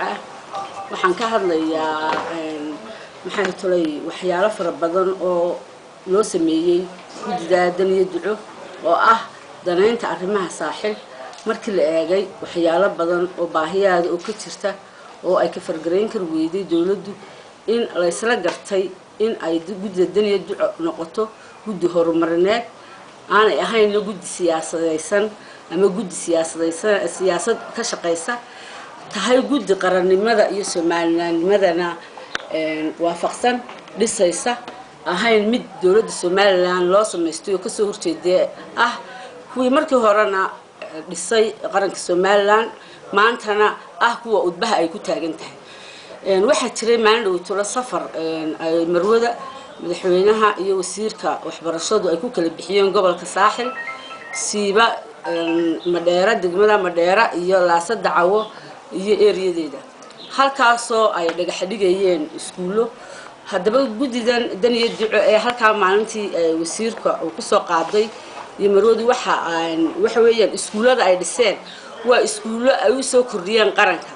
Duca. Waxaan ka hadlayaa, maxay tolay, waxyaalo fara badan oo loo sameeyey guddida Daniyo Duco oo ah danaynta arrimaha Saaxil. Markii la eegay waxyaalo badan oo baahiyaada oo ka jirta oo ay ka fargarayn kari weyday dowladdu, in laysla gartay in ay guddida Daniyo Duco noqoto guddi horumarineed, aanay ahaynna guddi siyaasadaysan ama guddi siyaasadaysan siyaasad ka shaqaysa, tahay guddi qarannimada iyo Soomaalinimadana waafaqsan, dhisaysa, ahayn mid dowladda Somalilan loo samaystay oo kasoo horjeedee ah kuwii markii horena dhisay qaranka Somalilan, maantana ah kuwa udbaha ay ku taagan tahay. Waxaa jiray maalin dhowtolo safar ay marwada madaxweynaha iyo wasiirka waxbarashadu ay ku kala bixiyeen gobolka Saaxil, siiba Madheera, degmada Madheera iyo Laasa Dacawo iyo eeriyadeeda, halkaasoo ay dhagax dhigayeen iskuullo. Haddaba guddidan Daniyo Duco ee halkaa maalintii wasiirka uu kusoo qaaday iyo marwadu, waxa weeyaan iskuullada ay dhiseen waa iskuullo ay usoo kordhiyeen qaranka,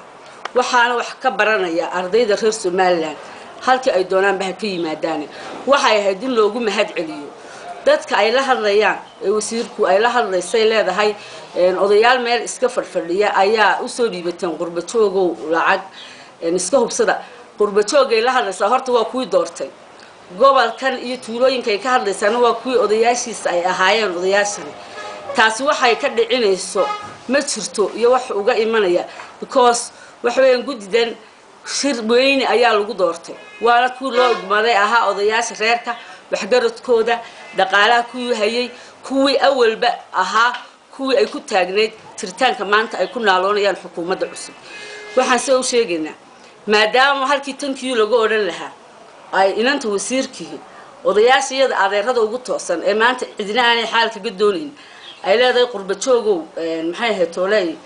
waxaana wax ka baranaya ardayda reer Somalilan halkii ay doonaanba ha ka yimaadaan. Waxay ahayd in loogu mahad celiyo dadka ay la hadlayaan ee wasiirku ay la hadlaysay leedahay odayaal meel iska fadhfadhiya ayaa usoo dhiibateen qurbajoogow lacag iska hubsada. Qurbajoogay la hadlaysaa horta waa kuwii doortay gobolkan iyo tuulooyinkaay ka hadlaysaana waa kuwii odayaashiisa ay ahaayeen odayaashani. Taasi waxay ka dhicinayso ma jirto iyo wax uga imanaya, because waxa weeyaan guddidan shir weyne ayaa lagu doortay, waana kuwii loo igmaday ahaa odayaasha reerka, waxgaradkooda, dhaqaalaha kuwii hayay, kuwii awalba ahaa kuwii ay ku taagnayd jiritaanka maanta ay ku naaloonayaan xukuumadda cusub. Waxaan se u sheegaynaa, maadaama halkii tankii lagu odhan lahaa ay inanta wasiirkii odayaasha iyada adeerada ugu toosan ee maanta cidina aanay xaal kaga doonayn ay leedahay qurbajoogow, maxay ahayd tooley,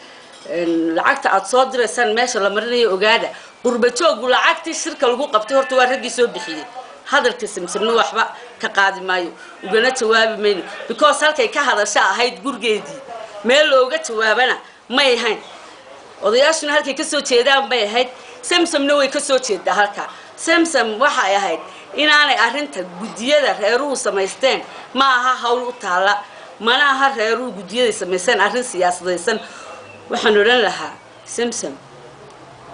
lacagta aada soo diraysaan meesha la marinayo ogaada. Qurbajoogu lacagtii shirka lagu qabtay horta waa raggii soo bixiyey. Hadalka Samsamna waxba ka qaadi maayo, ugana jawaabi mayno, because halkay ka hadasha ahayd gurigeedii, meel looga jawaabana may ahayn. Odayaashuna halkay kasoo jeedaan bay ahayd, Samsamna way kasoo jeedaa halkaa. Samsam waxay ahayd inaanay arrinta guddiyada reeruhu samaysteen ma aha hawl u taalla, mana aha reeruhu guddiyaday samaysteen arrin siyaasadaysan. Waxaan odhan lahaa Samsam,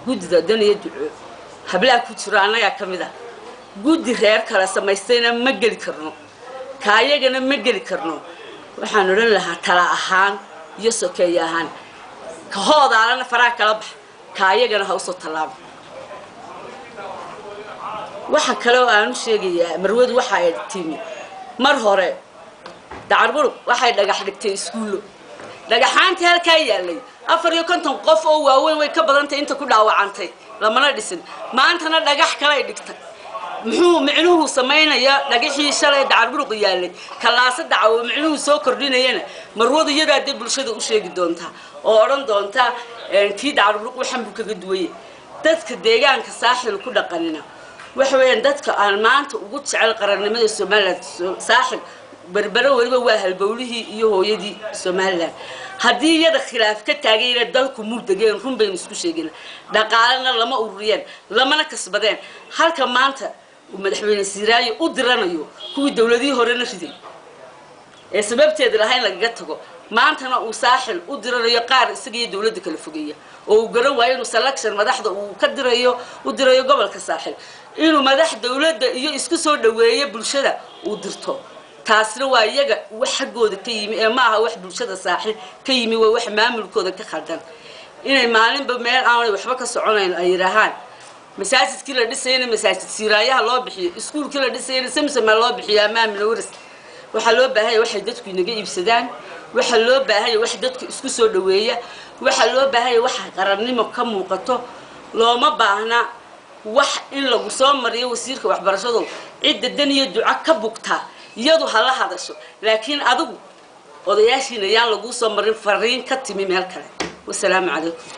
guddida Daniyo Duco hablaha ku jiro annagaa ka mid ah, guddi reer kale samaystayna ma geli karno, kaayagana ma geli karno. Waxaan odhan lahaa tala ahaan iyo sokeeye ahaan, ka hoodaalana faraha kala bax, kaayagana ha usoo tallaabo. Waxa kale oo aan u sheegayaa, marwadu waxa ay timi mar hore Dacarburuq, waxay dhagax dhigtay iskuullo. Dhagaxaantii halkaa yaallay 54 qof oo waaweyn way ka badantay inta ku dhaawacantay, lamana dhisin. Maantana dhagax kaley dhigtay. Muxuu micnuhu samaynayaa dhagaxii shalay Dacarburuq yaallay Kalaasa Dacawo micnuhu soo kordhinayana marwadu iyadaa dee bulshada u sheegi doontaa oo odhan doontaa kii Dacarburuq waxan buu kaga duwayay. Dadka deegaanka Saaxil ku dhaqanina waxa weeyaan dadka aan maanta ugu jecel qarannimada Somalilan. Saaxil Berbere weliba waa halbowlihii iyo hooyadii Somalilan. Haddii iyada khilaaf ka taagayna dalku muu degeen, run baynu isku sheegayna, dhaqaalena lama ururiyeen, lamana kasbadeen. Halka maanta uu madaxweyne Siiraayo u diranayo kuwii dowladihii horena riday ee sababteeda lahayn lagaga tago, maantana uu Saaxil u diranayo qaar isaga iyo dowladda kala fogeeya oo uu garan waayo inuu selection madaxda uu ka dirayo u dirayo gobolka Saaxil, inuu madax dowladda iyo isku soo dhaweeyo bulshada uu dirto, taasna waa iyaga wax xaggooda ka yimi ee ma aha wax bulshada Saaxil ka yimi, waa wax maamulkooda ka khaldan. Inay maalinba meel aanay waxba ka soconayn ay yidhaahaan masaajidkii la dhisayana masaajid Siiraayaha loo bixiyo, iskuulkii la dhisayana Samsama loo bixiyo amaamina waris. Waxaa loo baahanya waxay dadku inaga iibsadaan, waxaa loo baahanya wax dadka isku soo dhaweeya, waxaa loo baahanya waxa qarannimo ka muuqato. Looma baahna wax in lagu soo mariyo wasiirka waxbarashadu. Cidda Daniyo Duco ka bugtaa iyadu hala hadasho, laakiin adigu odayaashiina yaan laguu soo marin fariin ka timi meel kale. Wasalaamu calaykum.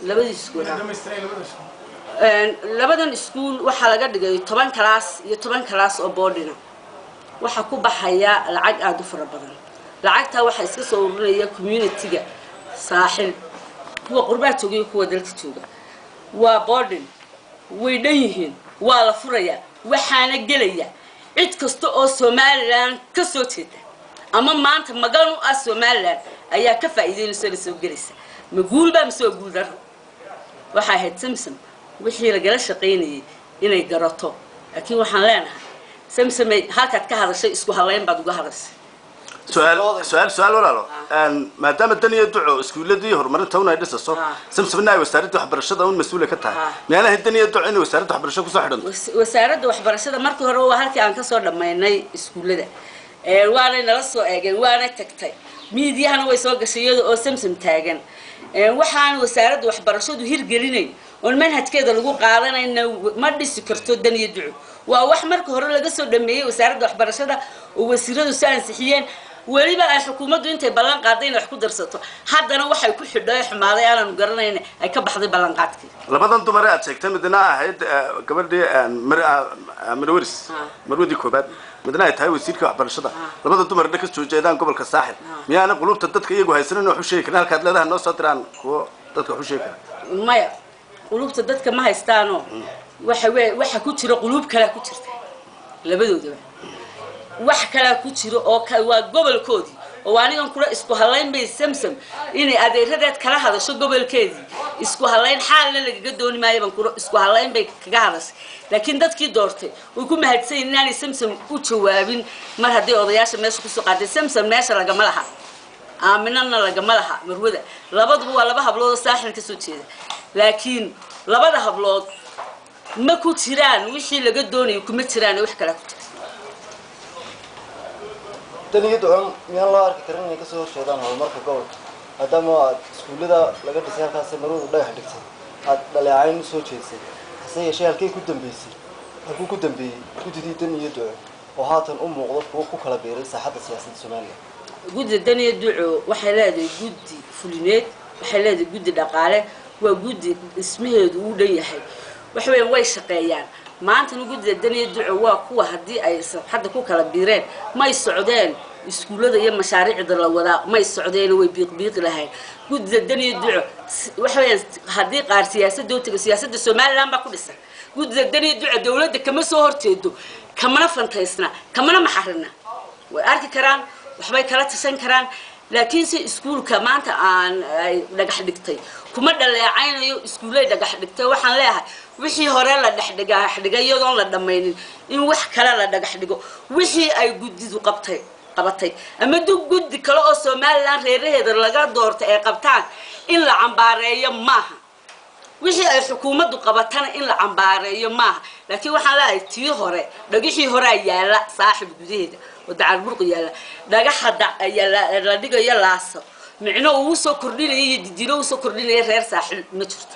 Labadii iskuul, labadan iskuul waxaa laga dhigay 10 kalaas iyo 10 kalaas oo boarding ah. Waxaa ku baxaya lacag aada u fara badan. Lacagtaa waxaa iska soo ururinaya community-ga Saaxil. Kuwa qurbaa jooga iyo kuwa dalka jooga waa boarding, way dhan yihiin, waa la furayaa. Waxaana gelaya cid kasta oo Somaliland ka soo jeeda ama maanta magan u ah Somaliland ayaa ka faa'iideynaysa, la soo gelaysa. Ma guulbaa mise waa guul darro? Waxay ahayd Samsam wixii lagala shaqaynayay inay garato, laakiin waxaan leenahay, Samsamay, halkaad ka hadashay isku halayn baad uga hadashay. Su-aal, su-aal, su-aal, walaalo. Maadaama Dan iyo Duco iskuuladii horumarinta un ay dhisaso, Samsamna ay wasaaradda waxbarashada un mas-uula ka tahay, miyaanahay Dan iyo Duco inay wasaaradda waxbarashada kusoo xidhanto? Wasaaradda waxbarashada markii hore waa halkii aan kasoo dhammaynay iskuullada, waanay nala soo eegeen, waana tagtay, miidiyahana way soo gashay iyada oo Samsam taagan. Waxaan wasaaradda waxbarashadu hirgelinayn oon manhajkeeda lagu qaadanayna ma dhisi karto Dan iyo Duco. Waa wax marka hore laga soo dhameeyey wasaaradda waxbarashada oo wasiiradu si ansixiyeen, weliba ay xukuumaddu intay ballan qaaday inay wax ku darsato. Haddana waxay ku xidhay xumaaday aanaanu garanayn ay ka baxday ballanqaadkii. Labadan dumar ee aad sheegtay, midna ahayd gabadhii Marwaris, marwadii koobaad, midna ay tahay wasiirka waxbarashada, labada dumarna ka soo jeedaan gobolka Saaxil, miyaana qulubta dadka iyagu haysanin wax u sheegi karin halkaad leedahay noo soo diraan kuwo dadka wax u sheegi kara? Maya, qulubta dadka ma haystaano. Waxa wey waxa ku jira quluub kalaa ku jirta labadoodaba, wax kalaa ku jira oo waa gobolkoodii oo anigan kula isku halayn bay Samsam inay adeeradeed kala hadasho gobolkeedii. Isku halayn xaalna lagaga dooni maayo baan kula isku halayn bay kaga hadashay, laakiin dadkii doortay way ku mahadsan yihiin inaanay Samsam u jawaabin mar haddii odayaasha meesha kusoo qaaday. Samsam meesha lagama laha, Aaminana lagama laha marwada. Labaduba waa laba hablood oo Saaxil ka soo jeeda, laakiin labada hablood ma ku jiraan wixii laga doonayo, kuma jiraan, wax kalaa ku jira. Dan iyo Duco miyaan loo arki karin inay kasoo horjeedaan horumarka gobolka, maadaama aad iskuullada laga dhisay halkaasi marwadu dhagax dhigtay aad dhaleecayn usoo jeedsay? Hase yeeshee halkay ku dambeysay, halkuu ku dambeeyey guddidii Dan iyo Duco oo haatan u muuqdo kuwo ku kala biiray saaxadda siyaasadda Somaliland? Guddi Dan iyo Duco waxay leedahay guddi fulineed, waxay leedahay guddi dhaqaale, waa guddi dhismaheedu uu dhan yahay. Waxa weeyaan way shaqeeyaan. Maantana guddida Dan iyo Duco waa kuwa haddii ay safxadda ku kala biireen may socdeen iskuullada iyo mashaariicda la wadaa, may socdeen, way biiqbiiqi lahayn. Guddida Dan iyo Duco waxa weeyaan haddii qaar siyaasadda u tago, siyaasadda Somaliland baa ku dhisan. Guddida Dan iyo Duco dowladda kama soo horjeedo, kamana fantaysna, kamana maxarina. Way arki karaan, waxbay kala tashan karaan, laakiin se iskuulka maanta aan ay dhagax dhigtay kuma dhaleecaynayo. Iskuullay dhagax dhigtay, waxaan leeyahay wixii hore la dhexdhigax dhigay iyadoon la dhammaynin in wax kale la dhagax dhigo, wixii ay guddidu qabtay qabatay ama dug guddi kale oo Somaliland reeraheeda laga doortay ay qabtaan in la cambaareeyo maaha, wixii ay xukuumaddu qabatana in la cambaareeyo maaha. Laakiin waxaan leeyahay tii hore, dhagixii horaa yaala Saaxib gudaheeda oo Dacar Burq yaala, dhagaxa la dhigayo laaso micno uu soo kordhinaya iyo didilo uu soo kordhinaya reer Saaxil ma jirto.